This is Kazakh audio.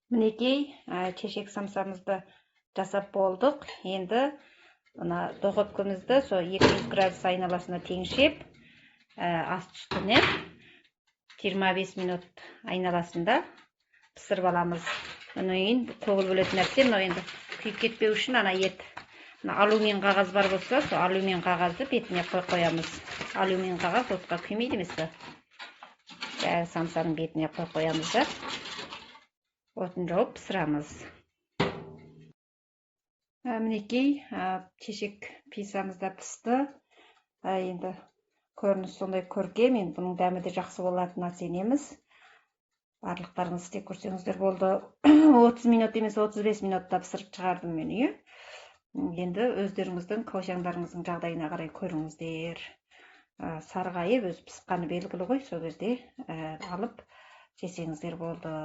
Мінекей, чешек самсамызды жасап болдық. Енді мына духовкамызды сол 200 градус айналасына теңшеп, асты үстіне 25 минут айналасында пісіріп аламыз. Одан кейін көңіл бөлетін нәрсе мынау, енді күйіп кетпеу үшін ана ет, мына алюмин қағаз бар болса, сол алюмин қағазды бетіне қойып қоямыз. Алюмин қағаз отқа күймейді емес пе? Бәрі самсаның бетіне қойып қоямыз да, отын жауып пісіреміз. Мінекей, чешек пиццамыз да пісті. Енді көрініс сондай көркем, енді бұның дәмі де жақсы болатынына сенеміз. Барлықтарыңыз істеп көрсеңіздер болды. 30 минут емес, 35 минутта пісіріп шығардым мен, иә. Енді өздеріңіздің каушаңдарыңыздың жағдайына қарай көріңіздер. Сарғайып өзі пісқаны белгілі ғой, сол кезде алып жесеңіздер болды.